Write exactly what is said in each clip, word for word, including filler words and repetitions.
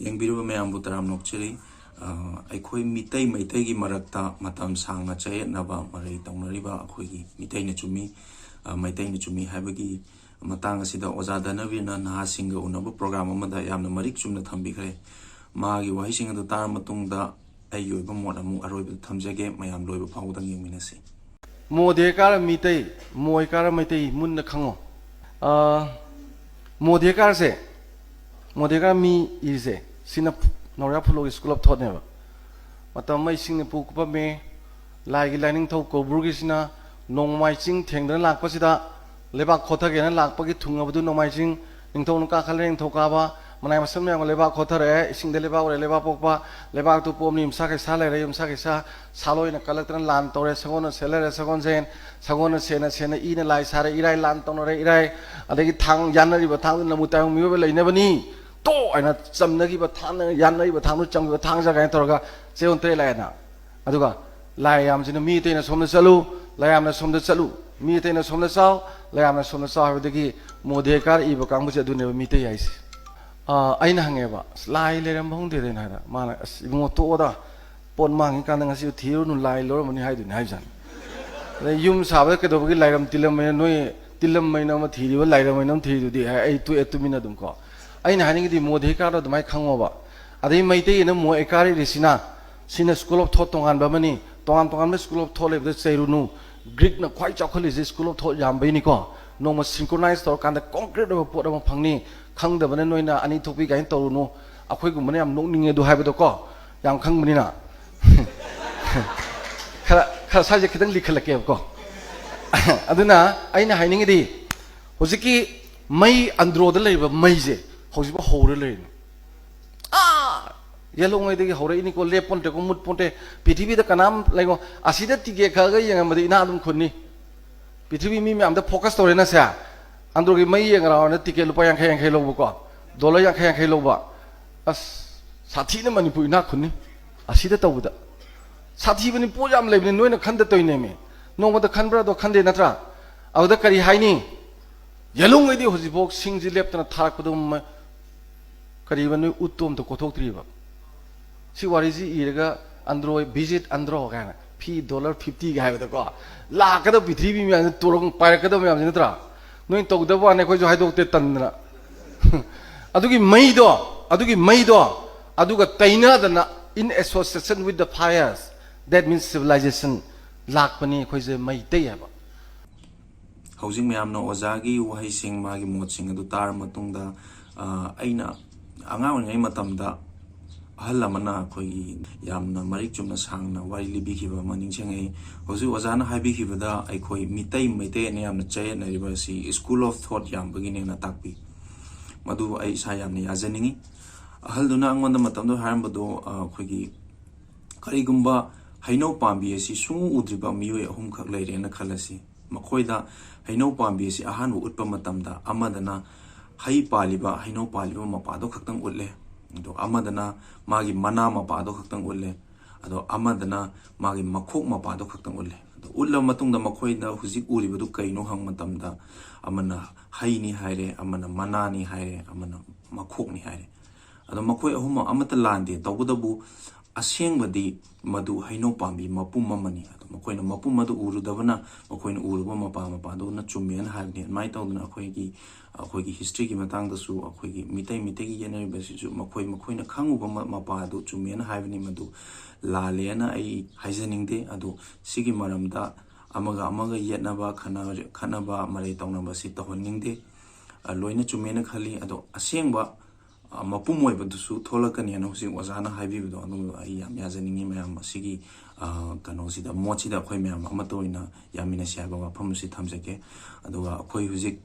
ꯌꯦꯡꯕꯤꯔꯤꯕ ꯃꯌꯥꯝꯕꯨ ꯇꯔꯥꯝꯅ ꯑꯣꯛꯆꯔꯤ꯫ ꯑ, ꯑꯩꯈꯣꯏ ꯃꯤꯇꯩ ꯃꯩꯇꯩꯒꯤ ꯃꯔꯛꯇ ꯃꯇꯝ ꯁꯥꯡꯅ ꯆꯌꯦꯠꯅꯕ ꯃꯔꯩ ꯇꯧꯅꯔꯤꯕ ꯑꯩꯈꯣꯏꯒꯤ ꯃꯤꯇꯩꯅ ꯆꯨꯝꯃꯤ, ꯑ, ꯃꯩꯇꯩꯅ ꯆꯨꯝꯃꯤ ꯍꯥꯏꯕꯒꯤ ꯃꯇꯥꯡ ꯑꯁꯤꯗ ꯑꯣꯖꯥ ꯙꯅꯕꯤꯔꯅ ꯅꯍꯥꯁꯤꯡꯒ ꯎꯅꯕ ꯄ꯭ꯔꯣꯒ꯭ꯔꯥꯝ ꯑꯃꯗ ꯌꯥꯝꯅ ꯃꯔꯤꯛ ꯆꯨꯝꯅ ꯊꯝꯕꯤꯈ꯭ꯔꯦ꯫ ꯃꯥꯒꯤ ꯋꯥꯍꯩꯁꯤꯡ ꯑꯗꯨ ꯇꯥꯔꯕ ꯃꯇꯨꯡꯗ ꯑꯩꯒꯤ ꯑꯣꯏꯕ ꯃꯣꯠ ꯑꯃꯨꯛ ꯑꯔꯣꯏꯕꯗ ꯊꯝꯖꯒꯦ꯫ ꯃꯌꯥꯝ ꯂꯣꯏꯕ ꯐꯥꯎꯕꯗꯪ ꯌꯦꯡꯃꯤꯟꯅꯁꯤ꯫ ꯃꯣꯗꯦꯀꯥꯔ ꯃꯤꯇꯩ, ꯃꯣꯏꯀꯥꯔ ꯃꯩꯇꯩ ꯃꯨꯟꯅ ꯈꯪꯉꯣ꯫ ꯑ, ꯃꯣꯗꯦꯀꯥꯔꯁꯦ, ꯃꯣꯗꯦꯀꯥꯔ ꯃꯤ ꯏꯁꯦ, ꯁꯤꯅ ꯅꯧꯔꯤꯌꯥ ꯐꯨꯂꯣꯒꯤ school of thoughtꯅꯦꯕ꯫ ꯃꯇꯝ ꯑꯃ ꯏꯁꯤꯡꯅ ꯄꯨ ꯀꯨꯞꯄꯝꯃꯦ꯫ ꯂꯥꯏꯒꯤ ꯂꯥꯏꯅꯤꯡꯊꯧ ꯀꯧꯕ꯭ꯔꯨꯒꯤꯁꯤꯅ ꯅꯣꯡꯃꯥꯏ ꯆꯤꯡ ꯊꯦꯡꯗꯅ ꯂꯥꯛꯄꯁꯤꯗ ꯂꯩꯕꯥꯛ ꯈꯣꯊꯒꯦꯅ ꯂꯥꯛꯄꯒꯤ ꯊꯨꯡꯉꯕꯗꯨ ꯅꯣꯡꯃꯥꯏ ꯆꯤꯡ ꯅꯤꯡꯊꯧꯅ ꯀꯥꯈꯠꯂꯦ, ꯅꯤꯡꯊꯧ ꯀꯥꯕ ꯃꯅꯥꯏ ꯃꯁꯤꯟ ꯃꯌꯥꯝꯒ ꯂꯩꯕꯥꯛ ꯈꯣꯊꯔꯛꯑꯦ, ꯏꯁꯤꯡꯗ ꯂꯩꯕꯥꯛ ꯑꯣꯏꯔꯦ, ꯂꯩꯕꯥꯛ ꯄꯣꯛꯄ, ꯂꯩꯕꯥꯛꯇꯨ ꯄꯣꯝꯅꯤ, ꯌꯨꯝꯁꯥ ꯀꯩꯁꯥ ꯂꯩꯔꯦ, ꯌꯨꯝꯁꯥ ꯀꯩꯁꯥ ꯁꯥꯂꯣꯏꯅ ꯀꯜꯂꯛꯇꯅ ꯂꯥꯟ ꯇꯧꯔꯦ, ꯁꯒꯣꯜꯅ ꯁꯦꯜ ꯂꯩꯔꯦ, ꯁꯒꯣꯜꯁꯦꯟ, ꯁꯒꯣꯜꯅ ꯁꯦꯟꯅ ꯁꯦꯟꯅ ꯏꯅ ꯂꯥꯏ ꯁꯥꯔꯦ, ꯏꯔꯥꯏ ꯂꯥꯟ ꯇꯧꯅꯔꯦ, ꯏꯔꯥꯏ, ꯑꯗꯒꯤ ꯊꯥꯡ ꯌꯥꯟꯅꯔꯤꯕ ꯊꯥꯡꯗꯨ ꯅꯃꯨ ꯇꯥꯏꯕꯪ ꯃꯤꯑꯣꯏꯕ ꯂꯩꯅꯕꯅꯤ ꯇꯣ ꯍꯥꯏꯅ ꯆꯝꯅꯈꯤꯕ ꯊꯥꯡꯅ ꯌꯥꯟꯅꯔꯤꯕ ꯊꯥꯡꯗꯨ ꯆꯝꯈꯤꯕ ꯊꯥꯡꯖ ꯀꯥꯏꯅ ꯇꯧꯔꯒ ꯆꯦ ꯑꯣꯟꯇꯔꯦ ꯂꯥꯏꯅ꯫ ꯑꯗꯨꯒ ꯂꯥꯏ ꯌꯥꯝꯁꯤꯅ ꯃꯤ ꯑꯇꯩꯅ ꯁꯣꯝꯗ ꯆꯠꯂꯨ, ꯂꯥꯏ ꯌꯥꯝꯅ ꯁꯣꯝꯗ ꯆꯠꯂꯨ, ꯃꯤ ꯑꯇꯩꯅ ꯁꯣꯝꯗ ꯆꯥꯎ, ꯂꯥꯏ ꯌꯥꯝꯅ ꯁꯣꯝꯗ ꯆꯥꯎ ꯍꯥꯏꯕꯗꯒꯤ ꯃꯣꯗꯦꯀꯥꯔ ꯏꯕ ꯀꯥꯡꯕꯨꯁꯦ ꯑꯗꯨꯅꯦꯕ ꯃꯤꯇꯩ ꯍꯥꯏꯁꯦ꯫ ꯑꯥ, ꯑꯩꯅ ꯍꯪꯉꯦꯕ, "ꯑꯁ, ꯂꯥꯏ ꯂꯩꯔꯝꯕ ꯈꯪꯗꯦꯗ" ꯑꯩꯅ ꯍꯥꯏꯗ, ꯃꯥꯅ, "ꯑꯁ, ꯏꯕꯨꯡꯉꯣ, ꯇꯣꯛꯑꯣꯗ, ꯄꯣꯠ ꯃꯥꯡꯉꯤꯀꯥꯟꯗ ꯉꯁꯤ ꯊꯤꯔꯨꯅꯨ, ꯂꯥꯏ ꯂꯧꯔꯝꯃꯅꯤ" ꯍꯥꯏꯗꯨꯅꯤ ꯍꯥꯏꯕꯖꯥꯠꯅꯤ꯫ ꯑꯗꯩ ꯌꯨꯝ ꯁꯥꯕꯗ ꯀꯩꯗꯧꯕꯒꯤ ꯂꯥꯏꯔꯝ ꯇꯤꯜꯂꯝ ꯍꯥꯏꯅ ꯅꯣꯏ ꯇꯤꯜꯂꯝ ꯍꯥꯏꯅ ꯑꯃ ꯊꯤꯔꯤꯕ, ꯂꯥꯏꯔꯝ ꯍꯥꯏꯅ ꯑꯃ ꯊꯤꯔꯤꯗꯨꯗꯤ ꯍꯥꯏ, ꯑꯩ ꯇꯣꯛꯑꯦ ꯇꯨꯃꯤꯟꯅ ꯑꯗꯨꯝ ꯀꯣ꯫ ꯑꯩꯅ ꯍꯥꯏꯅꯤꯡꯉꯤꯗꯤ ꯃꯣꯗꯦꯀꯥꯔꯗꯣ ꯑꯗꯨꯃꯥꯏꯅ ꯈꯪꯉꯣꯕ꯫ ꯑꯗꯩ ꯃꯩꯇꯩ ꯑꯅ ꯃꯣꯏ ꯀꯥꯔꯤꯔꯤꯁꯤꯅ, ꯁꯤꯅ school of thought ꯇꯣꯉꯥꯟꯕ ꯑꯃꯅꯤ꯫ ꯇꯣꯉꯥꯟ ꯇꯣꯉꯥꯟꯕ school of thought ꯂꯩꯕꯗ ꯆꯩꯔꯨꯅꯨ꯫ ꯒ꯭ꯔꯤꯛꯅ ꯈ꯭ꯋꯥꯏ ꯆꯥꯎꯈꯠꯂꯤꯁꯦ school of thought ꯌꯥꯝꯕꯩꯅꯤꯀꯣ꯫ ꯅꯣꯡꯃ synchronize ꯇꯧꯔꯀꯥꯟꯗ concrete ꯑꯣꯏꯕ ꯄꯣꯠ ꯑꯃ ꯐꯪꯅꯤ꯫ ꯈꯪꯗꯕꯅ ꯅꯣꯏꯅ ꯑꯅꯤ ꯊꯣꯛꯄꯤ ꯀꯥꯏꯅ ꯇꯧꯔꯨꯅꯨ꯫ ꯑꯩꯈꯣꯏꯒꯨꯝꯕꯅ ꯌꯥꯝ ꯅꯣꯛꯅꯤꯡꯉꯦ ꯑꯗꯨ ꯍꯥꯏꯕꯗꯣꯀꯣ, ꯌꯥꯝ ꯈꯪꯕꯅꯤꯅ꯫ ꯈꯔ, ꯈꯔ ꯁ꯭ꯋꯥꯏꯁꯦ ꯈꯤꯇꯪ ꯂꯤꯈꯠꯂꯛꯀꯦꯕꯀꯣ꯫ ꯑꯗꯨꯅ ꯑꯩꯅ ꯍꯥꯏꯅꯤꯡꯉꯤꯗꯤ, ꯍꯧꯖꯤꯛꯀꯤ ꯃꯩ ꯑꯟꯗ꯭ꯔꯣꯗ ꯂꯩꯔꯤꯕ ꯃꯩꯁꯦ ꯍꯧꯖꯤꯛꯐꯥꯎ ꯍꯧꯔ ꯂꯩꯔꯤꯅꯤ꯫ ꯑꯥ, ꯌꯦꯜꯍꯧꯉꯩꯗꯒꯤ ꯍꯧꯔꯛꯏꯅꯤꯀꯣ, ꯂꯦꯞꯄꯣꯟꯇꯦꯀꯣ, ꯃꯨꯠꯄꯣꯟꯇꯦ꯫ ꯄ꯭ꯔꯤꯊꯤꯕꯤꯗ ꯀꯅꯥꯝ ꯂꯩꯉꯣ, ꯑꯁꯤꯗ ꯇꯤꯀꯦꯠ ꯀꯛꯑꯒ ꯌꯦꯡꯉꯝꯕꯗꯤ ꯏꯅꯥ ꯑꯗꯨꯝ ꯈꯨꯟꯅꯤ꯫ ꯄ꯭ꯔꯤꯊꯤꯕꯤ ꯃꯤ ꯃꯌꯥꯝꯗ focus ꯇꯧꯔꯦꯅꯁꯦ, ꯑꯟꯗ꯭ꯔꯣꯒꯤ ꯃꯩ ꯌꯦꯡꯉꯔꯥꯎꯅ ꯇꯤꯀꯦꯠ ꯂꯨꯄꯥ ꯌꯥꯡꯈꯩ ꯌꯥꯡꯈꯩ ꯂꯧꯕꯀꯣ, dollar ꯌꯥꯡꯈꯩ ꯌꯥꯡꯈꯩ ꯂꯧꯕ꯫ ꯑꯁ, ꯁꯥꯊꯤꯅ ꯃꯅꯤꯄꯨꯔ ꯏꯅꯥ ꯈꯨꯟꯅꯤ ꯑꯁꯤꯗ ꯇꯧꯕꯗ꯫ ꯁꯥꯊꯤꯕꯅꯤ, ꯄꯣꯠ ꯌꯥꯝ ꯂꯩꯕꯅꯤ, ꯅꯣꯏꯅ ꯈꯟꯗ ꯇꯧꯔꯤꯅꯦꯃꯤ꯫ ꯅꯣꯡꯃꯗ ꯈꯟꯕ꯭ꯔꯥ? ꯑꯗꯣ ꯈꯟꯗꯦ ꯅꯠꯇ꯭ꯔꯥ? ꯑꯗꯨꯗ ꯀꯔꯤ ꯍꯥꯏꯅꯤ? ꯌꯦꯜꯍꯧꯉꯩꯗꯤ ꯍꯧꯖꯤꯛꯐꯥꯎ ꯁꯤꯡꯁꯤ ꯂꯦꯞꯇꯅ ꯊꯥꯔꯛꯄꯗꯨ ꯃ-, ꯀꯔꯤꯕ, ꯅꯣꯏ ꯎꯠꯇꯣ ꯑꯝꯇ ꯀꯣꯊꯣꯛꯇ꯭ꯔꯤꯕ? ꯁꯤ ꯋꯥꯔꯤꯁꯤ ꯏꯔꯒ ꯑꯟꯗ꯭ꯔꯣ, visit ꯑꯟꯗ꯭ꯔꯣ ꯀꯥꯏꯅ, ꯐꯤ ꯗꯣꯂꯔ ꯐꯤꯐꯇꯤꯒ ꯍꯥꯏꯕꯗꯀꯣ, ꯂꯥꯛꯀꯗꯕ ꯄ꯭ꯔꯤꯊꯤꯕꯤ ꯃꯌꯥꯝꯁꯤ ꯇꯣꯂꯣꯞ ꯄꯥꯏꯔꯛꯀꯗꯕ ꯃꯌꯥꯝꯁꯤ ꯅꯠꯇ꯭ꯔꯥ? ꯅꯣꯏ ꯇꯧꯗꯕ ꯋꯥꯅꯤ, ꯑꯩꯈꯣꯏꯁꯨ ꯍꯥꯏꯗꯣꯛꯇꯦ ꯇꯟꯗꯅ꯫ ꯑꯗꯨꯒꯤ ꯃꯩꯗꯣ, ꯑꯗꯨꯒꯤ ꯃꯩꯗꯣ, ꯑꯗꯨꯒ ꯇꯩꯅꯗꯅ, in association with the fires, that means civilization, ꯂꯥꯛꯄꯅꯤ ꯑꯩꯈꯣꯏꯁꯦ ꯃꯩ ꯇꯩ ꯍꯥꯏꯕ꯫ ꯍꯧꯖꯤꯛ ꯃꯌꯥꯝꯅ ꯑꯣꯖꯥꯒꯤ ꯋꯥꯍꯩꯁꯤꯡ, ꯃꯥꯒꯤ ꯃꯣꯠꯁꯤꯡ ꯑꯗꯨ ꯇꯥꯔ ꯃꯇꯨꯡꯗ, ꯑ, ꯑꯩꯅ ꯑꯉꯥꯡ ꯑꯣꯏꯔꯤꯉꯩ ꯃꯇꯝꯗ ꯑꯍꯜ ꯑꯃꯅ ꯑꯩꯈꯣꯏꯒꯤ ꯌꯥꯝꯅ ꯃꯔꯤꯛ ꯆꯨꯝꯅ ꯁꯥꯡꯅ ꯋꯥꯔꯤ ꯂꯤꯕꯤꯈꯤꯕ ꯑꯃ ꯅꯤꯡꯁꯤꯡꯉꯛꯏ꯫ ꯍꯧꯖꯤꯛ ꯑꯣꯖꯥꯅ ꯍꯥꯏꯕꯤꯈꯤꯕꯗ ꯑꯩꯈꯣꯏ ꯃꯤꯇꯩ, ꯃꯩꯇꯩ ꯑꯅ ꯌꯥꯝꯅ ꯆꯌꯦꯠꯅꯔꯤꯕ ꯑꯁꯤ school of thought ꯌꯥꯝꯕꯒꯤꯅꯦꯅ ꯇꯥꯛꯄꯤ꯫ ꯃꯗꯨ ꯑꯩ ꯏꯁꯥ ꯌꯥꯝꯅ ꯌꯥꯖꯅꯤꯡꯉꯤ꯫ ꯑꯍꯜꯗꯨꯅ ꯑꯩꯉꯣꯟꯗ ꯃꯇꯝꯗꯨꯗ ꯍꯥꯏꯔꯝꯕꯗꯣ, ꯑ, ꯑꯩꯈꯣꯏꯒꯤ ꯀꯔꯤꯒꯨꯝꯕ ꯍꯩꯅꯧ ꯄꯥꯝꯕꯤ ꯑꯁꯤ ꯁꯨꯡꯎ ꯎꯗ꯭ꯔꯤꯕ ꯃꯤꯑꯣꯏ ꯑꯍꯨꯝꯈꯛ ꯂꯩꯔꯦꯅ ꯈꯜꯂꯁꯤ꯫ ꯃꯈꯣꯏꯗ ꯍꯩꯅꯧ ꯄꯥꯝꯕꯤ ꯑꯁꯤ ꯑꯍꯥꯟꯕ ꯎꯠꯄ ꯃꯇꯝꯗ, ꯑꯃꯗꯅ ꯍꯩ ꯄꯥꯜꯂꯤꯕ, ꯍꯩꯅꯧ ꯄꯥꯜꯂꯤꯕ ꯃꯄꯥꯗꯣ ꯈꯛꯇꯪ ꯎꯠꯂꯦ꯫ ꯑꯗꯣ ꯑꯃꯗꯅ ꯃꯥꯒꯤ ꯃꯅꯥ ꯃꯄꯥꯗꯣ ꯈꯛꯇꯪ ꯎꯠꯂꯦ꯫ ꯑꯗꯣ ꯑꯃꯗꯅ ꯃꯥꯒꯤ ꯃꯈꯣꯛ ꯃꯄꯥꯗꯣ ꯈꯛꯇꯪ ꯎꯠꯂꯦ꯫ ꯑꯗꯣ ꯎꯠꯂꯕ ꯃꯇꯨꯡꯗ ꯃꯈꯣꯏꯗ ꯍꯧꯖꯤꯛ ꯎꯔꯤꯕꯗꯨ ꯀꯩꯅꯣ ꯍꯪꯕ ꯃꯇꯝꯗ, ꯑꯃꯅ ꯍꯩꯅꯤ ꯍꯥꯏꯔꯦ, ꯑꯃꯅ ꯃꯅꯥꯅꯤ ꯍꯥꯏꯔꯦ, ꯑꯃꯅ ꯃꯈꯣꯛꯅꯤ ꯍꯥꯏꯔꯦ꯫ ꯑꯗꯣ ꯃꯈꯣꯏ ꯑꯍꯨꯝꯃꯛ ꯑꯃꯠꯇ ꯂꯥꯟꯗꯦ꯫ ꯇꯧꯕꯇꯕꯨ ꯑꯁꯦꯡꯕꯗꯤ ꯃꯗꯨ ꯍꯩꯅꯧ ꯄꯥꯝꯕꯤ ꯃꯄꯨꯝ ꯑꯃꯅꯤ꯫ ꯑꯗꯣ ꯃꯈꯣꯏꯅ ꯃꯄꯨꯝ ꯑꯗꯨ ꯎꯔꯨꯗꯕꯅ ꯃꯈꯣꯏꯅ ꯎꯔꯨꯕ ꯃꯄꯥ ꯃꯄꯥꯗꯨꯅ ꯆꯨꯝꯃꯦꯅ ꯍꯥꯏꯕꯅꯤ꯫ ꯑꯗꯨꯃꯥꯏꯅ ꯇꯧꯗꯅ ꯑꯩꯈꯣꯏꯒꯤ, ꯑꯩꯈꯣꯏꯒꯤ historyꯒꯤ ꯃꯇꯥꯡꯗꯁꯨ ꯑꯩꯈꯣꯏꯒꯤ ꯃꯤꯇꯩ, ꯃꯤꯇꯩꯒꯤ ꯌꯦꯠꯅꯔꯤꯕꯁꯤꯁꯨ ꯃꯈꯣꯏ, ꯃꯈꯣꯏꯅ ꯈꯪꯉꯨꯕ ꯃ-, ꯃꯄꯥ ꯑꯗꯨ ꯆꯨꯝꯃꯦꯅ ꯍꯥꯏꯕꯅꯤ꯫ ꯃꯗꯨ ꯂꯥꯜꯂꯦꯅ ꯑꯩ ꯍꯥꯏꯖꯅꯤꯡꯗꯦ꯫ ꯑꯗꯣ ꯁꯤꯒꯤ ꯃꯔꯝꯗ ꯑꯃꯒ ꯑꯃꯒ ꯌꯦꯠꯅꯕ, ꯈꯠꯅ-, ꯈꯠꯅꯕ, ꯃꯔꯩ ꯇꯧꯅꯕ ꯑꯁꯤ ꯇꯧꯍꯟꯅꯤꯡꯗꯦ꯫ ꯑ, ꯂꯣꯏꯅ ꯆꯨꯝꯃꯦꯅ ꯈꯜꯂꯤ꯫ ꯑꯗꯣ ꯑꯁꯦꯡꯕ, ꯑ, ꯃꯄꯨꯝ ꯑꯣꯏꯕꯗꯨꯁꯨ ꯊꯣꯛꯂꯛꯀꯅꯤꯅ ꯍꯧꯖꯤꯛ ꯑꯣꯖꯥꯅ ꯍꯥꯏꯕꯤꯕꯗꯣ, ꯑꯗꯨ ꯑꯩ ꯌꯥꯝ ꯌꯥꯖꯅꯤꯡꯉꯤ꯫ ꯃꯌꯥꯝ ꯑꯁꯤꯒꯤ, ꯑ, ꯀꯩꯅꯣꯁꯤꯗ, ꯃꯣꯠꯁꯤꯗ ꯑꯩꯈꯣꯏ ꯃꯌꯥꯝ ꯑꯃꯠꯇ ꯑꯣꯏꯅ ꯌꯥꯃꯤꯟꯅꯁꯤ ꯍꯥꯏꯕ ꯋꯥꯐꯝ ꯑꯁꯤ ꯊꯝꯖꯒꯦ꯫ ꯑꯗꯨꯒ ꯑꯩꯈꯣꯏ ꯍꯧꯖꯤꯛ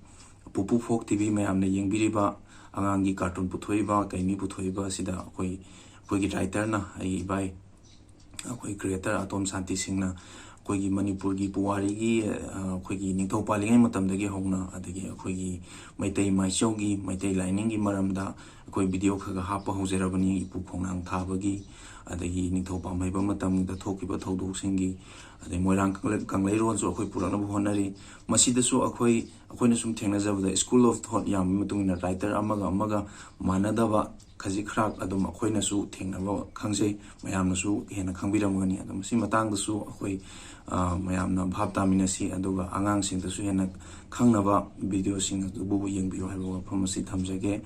ꯄꯨꯄꯨ ꯐꯣꯛ ꯇꯤ ꯚꯤ ꯃꯌꯥꯝꯅ ꯌꯦꯡꯕꯤꯔꯤꯕ, ꯑꯉꯥꯡꯒꯤ cartoon ꯄꯨꯊꯣꯛꯏꯕ, ꯀꯩꯅꯤ ꯄꯨꯊꯣꯛꯏꯕ ꯑꯁꯤꯗ ꯑꯩꯈꯣꯏ, ꯑꯩꯈꯣꯏꯒꯤ writerꯅ, ꯑꯩꯒꯤ ꯏꯕꯥꯏ, ꯑꯩꯈꯣꯏ creator ꯑꯇꯣꯝ ꯁꯥꯟꯇꯤ ꯁꯤꯡꯅ ꯑꯩꯈꯣꯏꯒꯤ ꯃꯅꯤꯄꯨꯔꯒꯤ ꯄꯨꯋꯥꯔꯤꯒꯤ, ꯑ, ꯑꯩꯈꯣꯏꯒꯤ ꯅꯤꯡꯊꯧ ꯄꯥꯜꯂꯤꯉꯩ ꯃꯇꯝꯗꯒꯤ ꯍꯧꯅ, ꯑꯗꯒꯤ ꯑꯩꯈꯣꯏꯒꯤ ꯃꯩꯇꯩ ꯃꯥꯏꯆꯧꯒꯤ, ꯃꯩꯇꯩ ꯂꯥꯏꯅꯤꯡꯒꯤ ꯃꯔꯝꯗ ꯑꯩꯈꯣꯏ ꯚꯤꯗꯤꯑꯣ ꯈꯔ ꯈꯔ ꯍꯥꯞꯄ ꯍꯧꯖꯔꯕꯅꯤ꯫ ꯏꯄꯨ ꯈꯣꯡꯅꯥꯡ ꯊꯥꯕꯒꯤ, ꯑꯗꯒꯤ ꯅꯤꯡꯊꯧ ꯄꯥꯜꯍꯩꯕ ꯃꯇꯝꯗ ꯊꯣꯛꯈꯤꯕ ꯊꯧꯗꯣꯛꯁꯤꯡꯒꯤ, ꯑꯗꯩ ꯃꯣꯏꯔꯥꯡ ꯀꯪꯂꯩ-, ꯀꯪꯂꯩꯔꯣꯟꯁꯨ ꯑꯩꯈꯣꯏ ꯄꯨꯔꯛꯅꯕ ꯍꯣꯠꯅꯔꯤ꯫ ꯃꯁꯤꯗꯁꯨ ꯑꯩꯈꯣꯏ, ꯑꯩꯈꯣꯏꯅ ꯁꯨꯝ ꯊꯦꯡꯅꯖꯕꯗ, school of thought ꯌꯥꯝꯕꯒꯤ ꯃꯇꯨꯡ ꯏꯟꯅ writer ꯑꯃꯒ ꯑꯃꯒ ꯃꯥꯟꯅꯗꯕ ꯈꯖꯤꯛ ꯈꯔꯥꯛ ꯑꯗꯨꯝ ꯑꯩꯈꯣꯏꯅꯁꯨ ꯊꯦꯡꯅꯕ ꯈꯪꯖꯩ, ꯃꯌꯥꯝꯅꯁꯨ ꯍꯦꯟꯅ ꯈꯪꯕꯤꯔꯝꯒꯅꯤ꯫ ꯑꯗꯣ ꯃꯁꯤ ꯃꯇꯥꯡꯗꯁꯨ ꯑꯩꯈꯣꯏ, ꯑ, ꯃꯌꯥꯝꯅ ꯚꯥꯞ ꯇꯥꯃꯤꯟꯅꯁꯤ, ꯑꯗꯨꯒ ꯑꯉꯥꯡꯁꯤꯡꯗꯁꯨ ꯍꯦꯟꯅ ꯈꯪꯅꯕ ꯚꯤꯗꯤꯑꯣꯁꯤꯡ ꯑꯗꯨꯕꯨ ꯌꯦꯡꯕꯤꯌꯨ ꯍꯥꯏꯕ ꯋꯥꯐꯝ ꯑꯁꯤ ꯊꯝꯖꯒꯦ꯫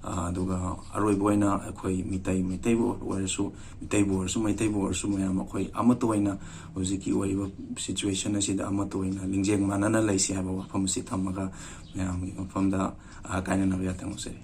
ꯑ, ꯑꯗꯨꯒ ꯑꯔꯣꯏꯕ ꯑꯣꯏꯅ ꯑꯩꯈꯣꯏ ꯃꯤꯇꯩ, ꯃꯩꯇꯩꯕꯨ ꯑꯣꯏꯔꯁꯨ, ꯃꯤꯇꯩꯕꯨ ꯑꯣꯏꯔꯁꯨ, ꯃꯩꯇꯩꯕꯨ ꯑꯣꯏꯔꯁꯨ, ꯃꯌꯥꯝ ꯑꯩꯈꯣꯏ ꯑꯃꯠꯇ ꯑꯣꯏꯅ ꯍꯧꯖꯤꯛꯀꯤ ꯑꯣꯏꯔꯤꯕ situation ꯑꯁꯤꯗ ꯑꯃꯠꯇ ꯑꯣꯏꯅ ꯂꯤꯡꯖꯦꯜ ꯃꯥꯟꯅꯅ ꯂꯩꯁꯤ ꯍꯥꯏꯕ ꯋꯥꯐꯝ ꯑꯁꯤ ꯊꯝꯃꯒ ꯃꯌꯥꯝꯒꯤ ꯃꯐꯝꯗ, ꯑ, ꯀꯥꯏꯅꯅꯕ ꯌꯥꯊꯪ ꯅꯤꯖꯔꯤ꯫